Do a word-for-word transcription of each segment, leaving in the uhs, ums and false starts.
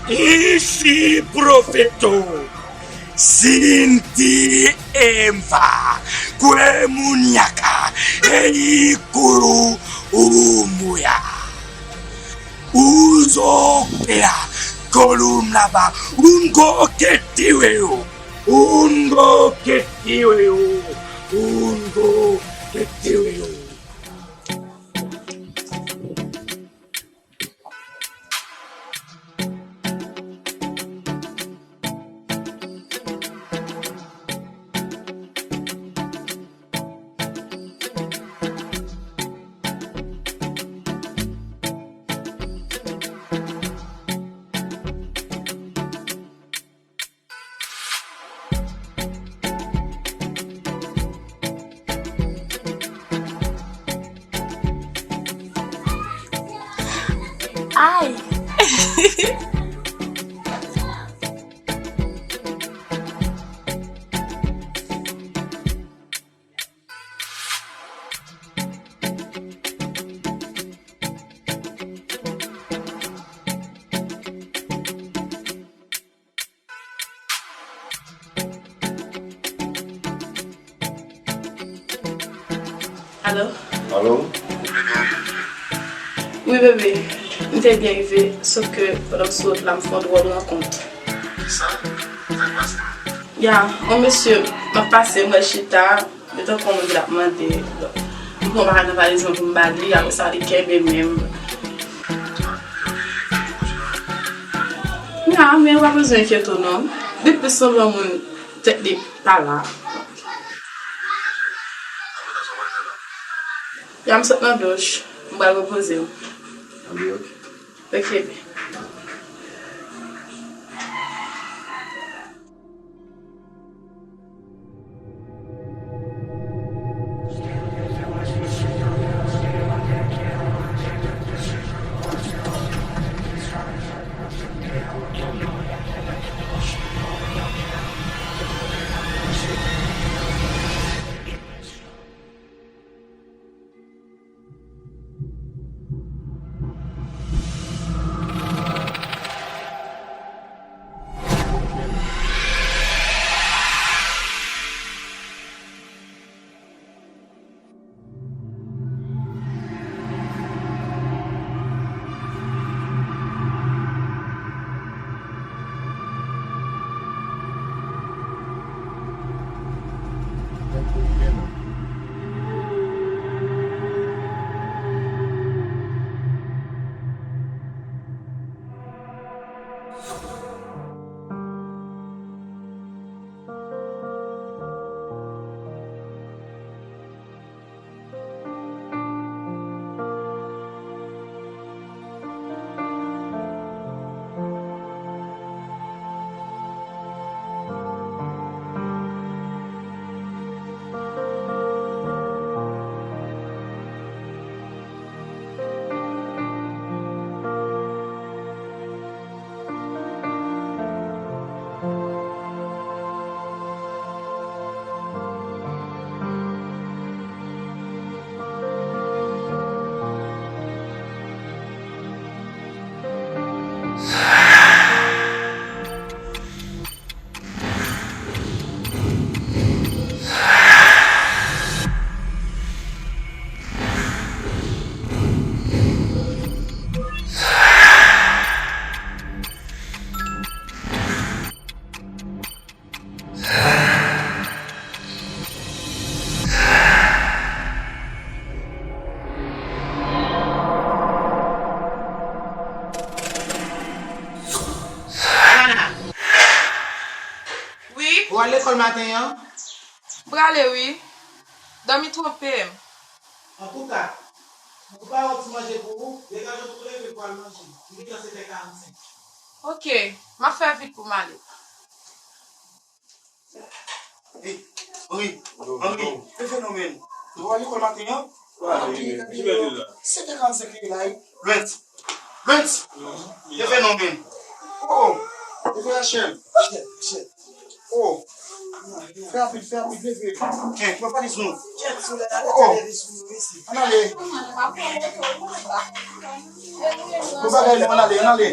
Ici profeto, sinti emva, kwe munyaka, eikulu umuya. Uzo pea, kolumna ba, ungo ketiweo, ungo ketiweo, ungo ketiweo. Ay! Alo? Alo? Wi, bebe. M te byen rive, sòf ke pandan m sou wout la, m fè yon dwòl rankont. Kisa? Sa k pase? Ya, yon mesye, m ap pase, m wè l chita, li tankou yon moun ki t ap mande. M pran bagay nan valiz mwen pou m ba li, apre sa, li kenbe men m. Ya, men ou pa bezwen enkyete w non. Li plis sanble yon moun tèt li pa la. Ya, m sot nan douch. M pral repoze m. Ok, ok. Alana. Wi? Ou al lekòl maten an? M prale, wi. Dòmi twonpe m. Antouka, pou pa yon ti manje pou ou, degaje w pou leve pou al manje. Li gentan sèt è karannsenk. Ok, m ap fè vit pou m ale. Ey, Henri, Henri, fè fenomèn. Ou al lekòl maten an? Sèt è karannsenk li la, wi. Lwens, Lwens, fè fenomèn. Oh, oh, fè Rachel. Rachel, Rachel. Oh, fè rapid, fè rapid, leve. Mwen pa di sou nou. Oh, oh. Ann ale. Pou bagay nou, ann ale, ann ale.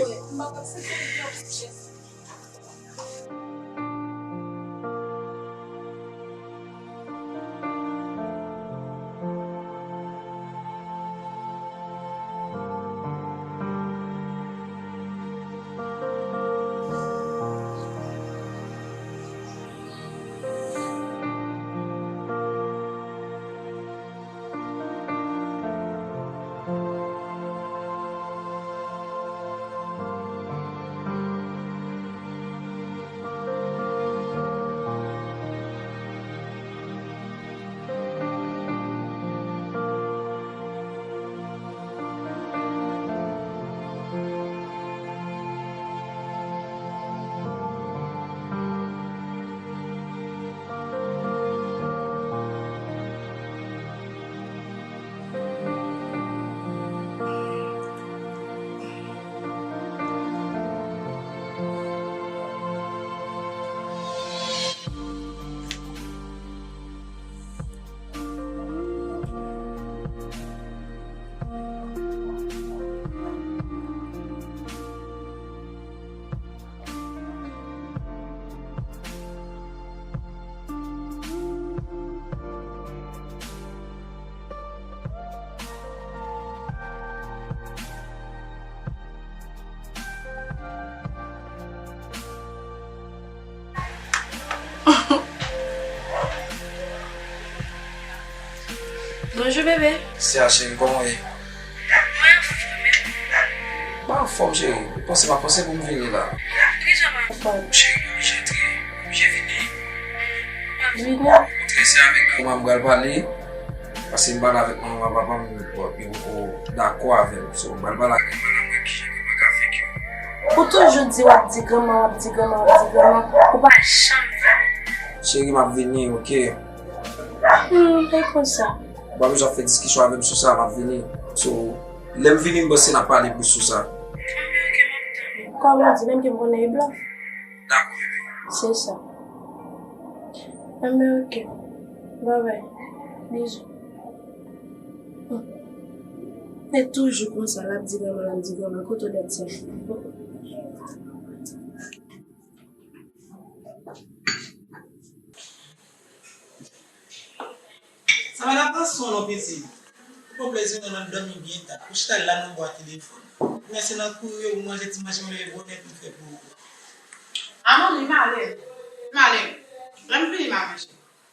Bonjou, bebe. Sia cheri, kòman w ye? Mwen anfòm, e ou? Mwen anfòm, cheri. Panse m ap panse pou m vini la. Poukisa w pa anfòm? Cheri, m oblije antre. M oblije vini. Vini? Mwen antre, se avèk granma m pral pale. Paske m pale avèk manman papa m, bon, yo poko dakò avè m. So, m pral pale ak granma la, m wè kijan granma ka fè kè m. Ou toujou di w ap di granma, w ap di granma, w ap di granma, ou pa janm vini. Cheri, m ap vini, oke? Hmm, e konsa. Ou pa bezwen ap fè diskisyon avè m sou sa, m ap vini. So, lè m vini, m panse n ap pale plis sou sa. Kòman w di, menm ke m konnen e blòf? Dakò, bebe. Se sa. Enben, oke. Babay. Bizou. Hmm. E toujou konsa, l ap di granma, l ap di granma. Kote onèt sa? Sa va, n ap pran swen w non, pitit. Ou pran plezi w nan, nan dòmi byen ta. Ou chita la nan bwa telefòn. Men se nan kouri yo pou manje ti manje m leve bonè pou m fè pou ou. A manmi, m ale. M ale. Lè m vini, m a manje.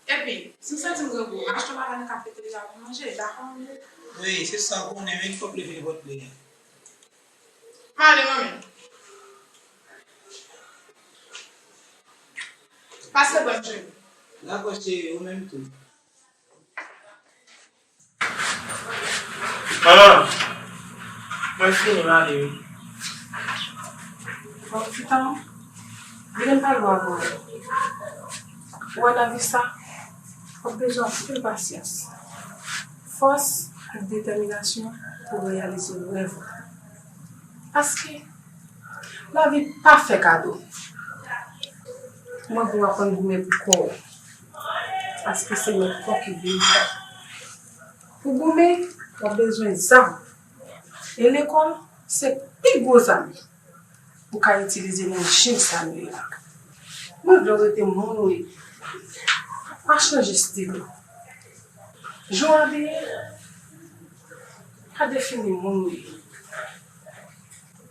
Epi, si m santi m grangou, m achte yon bagay nan kafe deja pou manje, dakò, manmi? Wi, se sa w konnen, men ki fòk leve nenpòt lè. M ale, manmi. Pase bòn cheri. Dakò, cheri, ou menm tou. Manman, mwen fini, m ale wi. Bon, ti tan, vin m pale w avè w. Ou wè nan vi sa, w ap bezwen anpil pasyans, fòs ak detèminasyon pou w reyalize rèv ou. Paske lavi pa fè kado. Mwen vle w aprann goumen pou kò w. Paske se mèt kò ki vle kò. Pou goumen, w ap bezwen zam. E lekòl, se pi gwo zam ou ka itilize nan jèn sa nou ye la. Mwen vle w rete moun ou ye. Pa chanje estil ou. Jan w abiye, pa defini moun ou ye.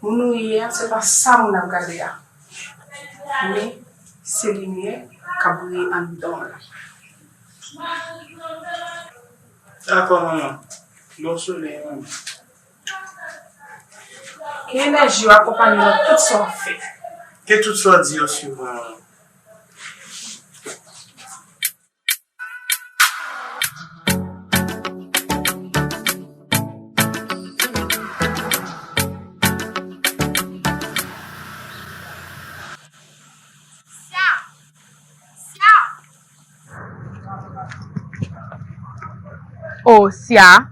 Moun ou ye a, se pa sa moun ap gade a. Men, se limyè k ap briye anndan w la. Dakò, manman. Bon solèy, manman. Ke enèji w akonpanye w nan tout sa w ap fè. Ke tout sa w di yo swiv mwen, manman. O, Sia,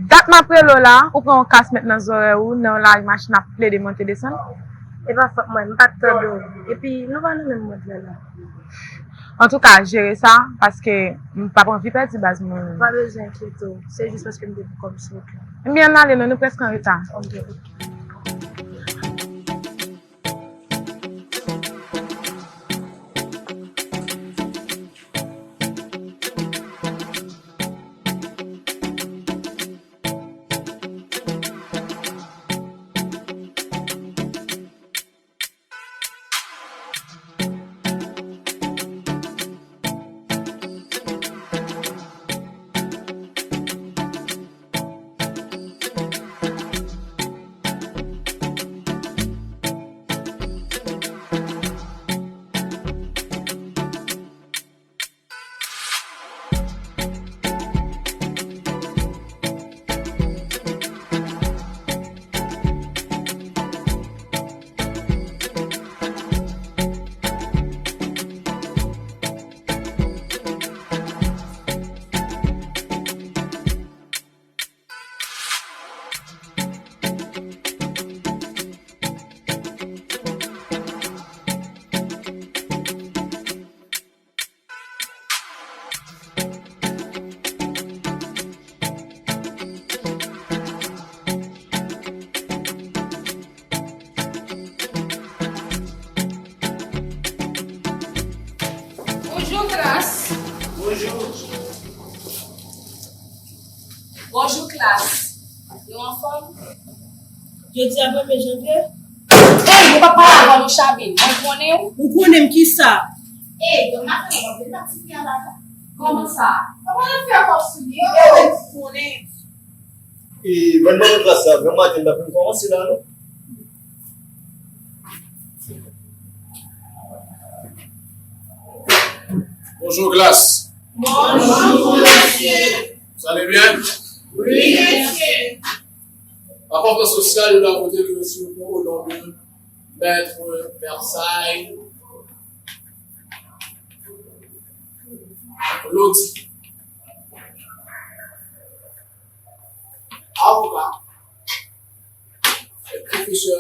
dat m ap rele w la, ou pran yon kas met nan zòrèy ou, nan yon lari machin ap plede monte desann. E pa fòt mwen, m pa t tande w. Epi, nou pa nan menm mond la la. Antouka, jere sa, paske m p ap anvi pèdi baz mwen. Pa bezwen enkyete w, se jis paske m te pou kòb sou wout la. Ebyen, ann ale non, nou prèske an reta. Ok, ok. Bonjou, klas. Bonjou. Bonjou, klas. Nou anfòm? Jodi a premye janvye. Ey, ou pa pale avè m, Chabin. Mwen konnen w. Ou konnen m kisa? Ey, granma konnen w, vin pa ti fi anba non. Kòman sa? Papa nan fè kòb sou li, yo. Ey, ou konnen. E, ban m ban nou klas la, granma, te n pa fin kòmanse la, non? Bonjour, classe. Bonjour, monsieur. Vous allez bien? Oui, monsieur. Rapò sosyal, nou la vote ke sou o non de Mèt Versailles Claudy. Avoka, pwofesè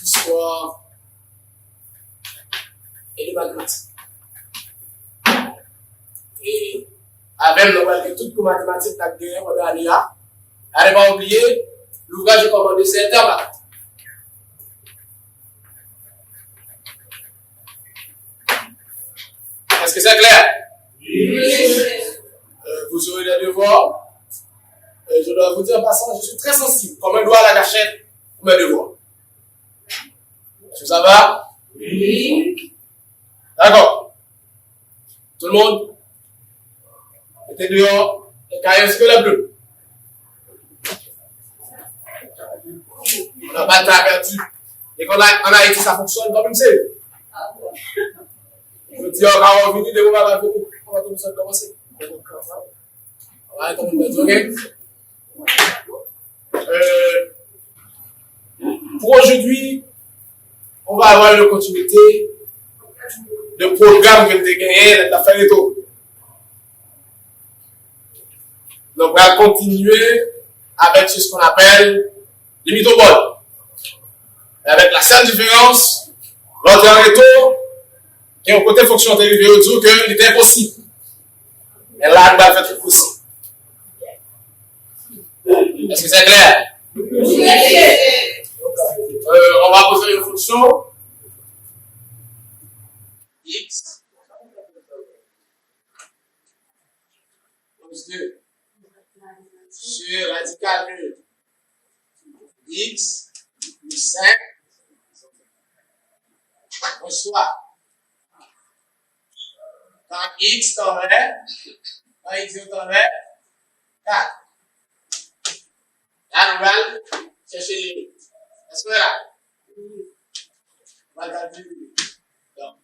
distwa e de matematik. E avè m, nou pral gen tout kou matematik n ap genyen pandan ane a. E pa bliye, l'ouvrage est commandé, c'est un. Est-ce que c'est clair? Oui. Euh, vous aurez des devoirs. Euh, je dois vous dire en passant, je suis très sensible, comme un doigt à la gâchette, pour mes devoirs. Est-ce que ça va? Oui. D'accord. Tout le monde? Mete deyò, e kaye skolè ble. On n'a pas le temps à perdre. E kon an Ayiti sa fonksyone, pa menm se. Yo di, yo ka wè w vini, depi w pa ka vini, kòman tout moun sa kòmanse? Alright, tout moun pèdi, ok? Euh, pour aujourd'hui, on va avoir une continuité de programme ke n te genyen lè n t ap fè reto. Nou pral kontinye avec ce qu'on appelle limite au bol. Avec la seule différence, lè w te an reto, gen yon kote fonksyon te rive, yo di w ke li te enposib. Men la, nou pral fè tout posib. Est-ce que c'est clair? Euh, on va poser une fonction. X plus deux. Sur radical de x plus cinq moins trois. Kan x t anlè, kan x yo t anlè, kat. La, nou pral chèche limit. Èske w la? Nou pral kalkile limit. Donk,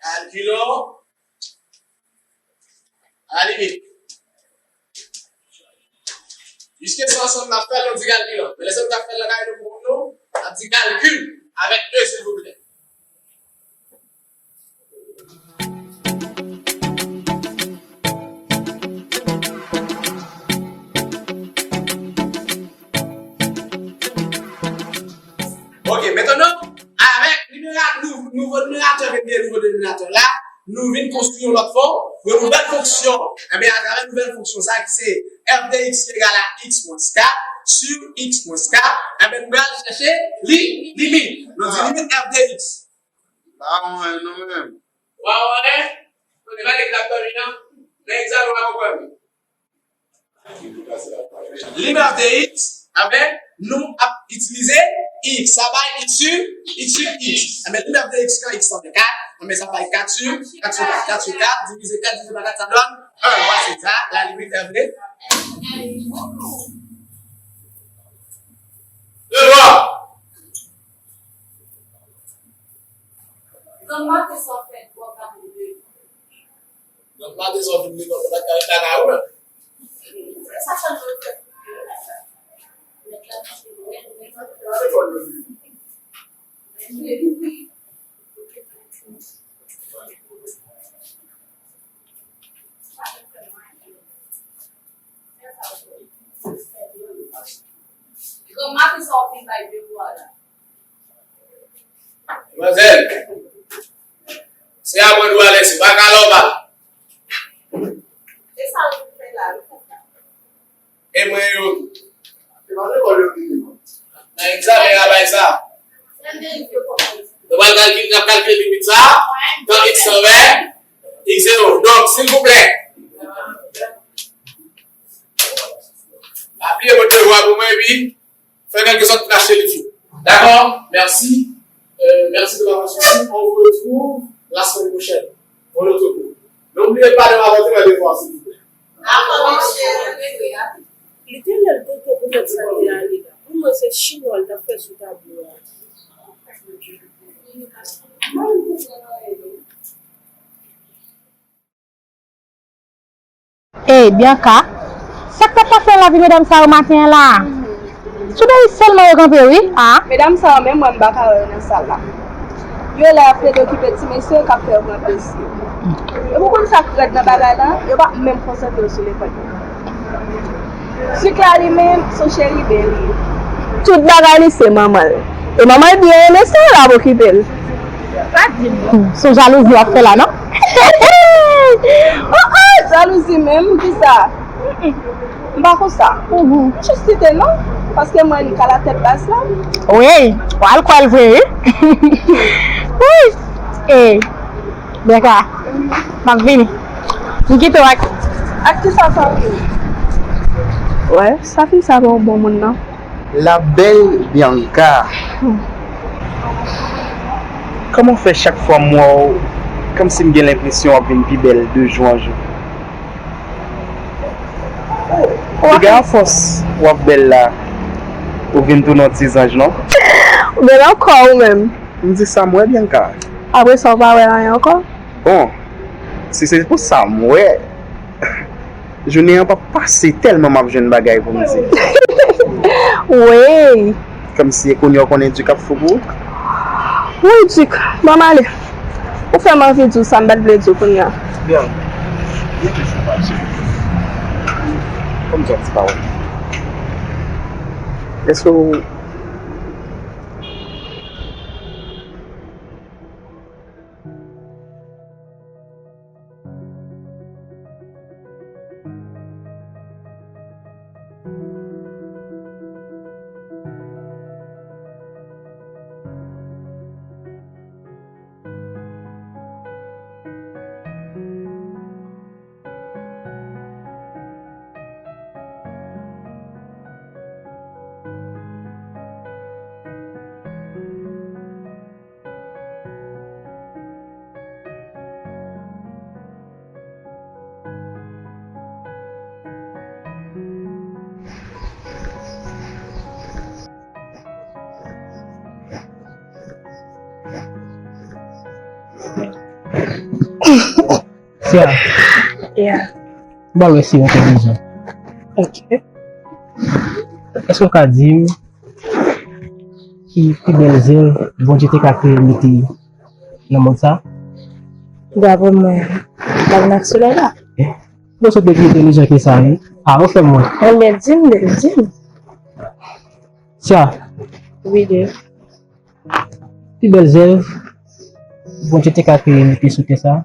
kalkilon la limit. Piske se ansanm n ap fè l, nou di kalkilon. Men lè se nou k ap fè l nan kay nou pou kont nou, n ap di kalkil avèk E, silvouplè. denominatè la, nou vin konstwi yon lòt fon, yon nouvèl fonksyon. Enben, atravè nouvèl fonksyon sa ki se f de x egal a x mwens kat sur x mwens kat, enben, nou pral chèche li, limit. Nou di limit f de x. Pa anyen non menm. Pa anyen? Kote pa gen k ap dòmi non. Nan egzamen w a konprann. Limit de x, enben, nou ap itilize x. Sa bay x sur, x sur x. Enben, limit de x kan x antre kat, enben, sa bay kat sur, kat sur kat, kat sur kat, divize kat, divize pa kat, sa donn en. Vwasi sa, la limit f de. Devan. Granma te sòfèt bò kamo de. Granma te sòfèt bò kamo de. Sa chanje fè. Granma te sòfèt bay devwa la. Manzèl, se aprann ou alèz, se pa kalòba. E sa ou fè la, ou fè sa. E mwen yo tou. Nan egzamen a bay sa. Nou pral kalkile, n ap kalkile limit sa tan x anvè x zewo. Donk, silvouplè, pa bliye pote devwa pou mwen, epi fè kèlkesòt pou n achte liv yo. Dakò? Mèsi. Euh, merci de l'avoir suivi. On vous retrouve la semaine prochaine. Bon, nou tou. N'oubliez pas de m'apporter mes devoirs, s'il vous plaît. Dakò, mesye. Li te lè l te pou mèt sa te ale la. Pou mwen, se chinwa l t ap fè sou tablo a. Ey, Bianca, sa k t ap pase nan lavi medam sa yo maten an la? Sou dèyè sèlman yo kanpe, wi. A. Medam sa yo menm, mwen, m pa ka wè yo nan sal la. Yo la, y ap plede okipe ti mesye yo k ap fè yo pran plezi yo. Epi w konn sa k rèd nan bagay la? Yo pa menm konsantre yo sou lekòl yo. Sik la, li menm, se yon cheriben li ye. Tout bagay li se manman l. E manman l byen renmen sa, l ap okipe l. Pa di m non. Hmm, se yon jalouzi w ap fè la, non? Oh, oh, jalouzi menm, kisa? Mm, mm. M pa konsa. Mhm. M jis kite non, paske m wè li ka latèt baz la. Wi, w al kwè l vre, wi. Wi. E, Bianca, m ap vini. M kite w ak. Ak kisa sa w ye? Wè, sa fi sa pa yon bon moun, non. La belle Bianca. Kòman w fè chak fwa m wè w, kòmsi m gen lenpresyon w ap vin pi bèl de jou an jou? Piga afòs w ap bèl la, ou vin tounen yon ti zanj, non? Ou bèl ankò ou menm. M di sa m wè, Bianca. Apre sa, w pa wè anyen ankò? Bon, si se pou sa m wè, jounen an p ap pase tèlman m ap jwenn bagay pou m di. Wey! Kòmsi e kounye a w konnen Dik ap fou pou ou? Wi, Dik, ban m ale. Ou fè m anvi di w sa m pa t vle di w kounye a. Byen. Byen ke sa pase. Fò m di yon ti pawòl. Èske w Sia. Yeah. M pral wè si mwen te bezwen. Ok. Èske w ka di m ki pi bèl zèv Bondye te ka kreye mete nan mond sa? Daprè mwen, Lal nan solèy la. Eh, bon, se pi entèlijan ke sa, wi. A, ou fè mwen. Enben, di m, di m. Sa. Wi, de. Pi bèl zèv Bondye te ka kreye mete sou tè sa.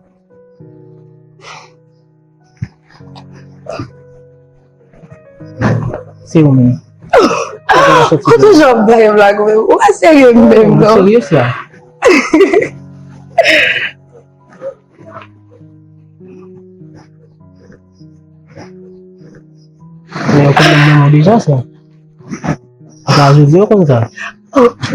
Se ou menm. Ou toujou ap bay blag menm. Ou pa serye menm non. Serye sa. Men yo konn mwen deja sa. Sa jodi yo konn sa. Ok.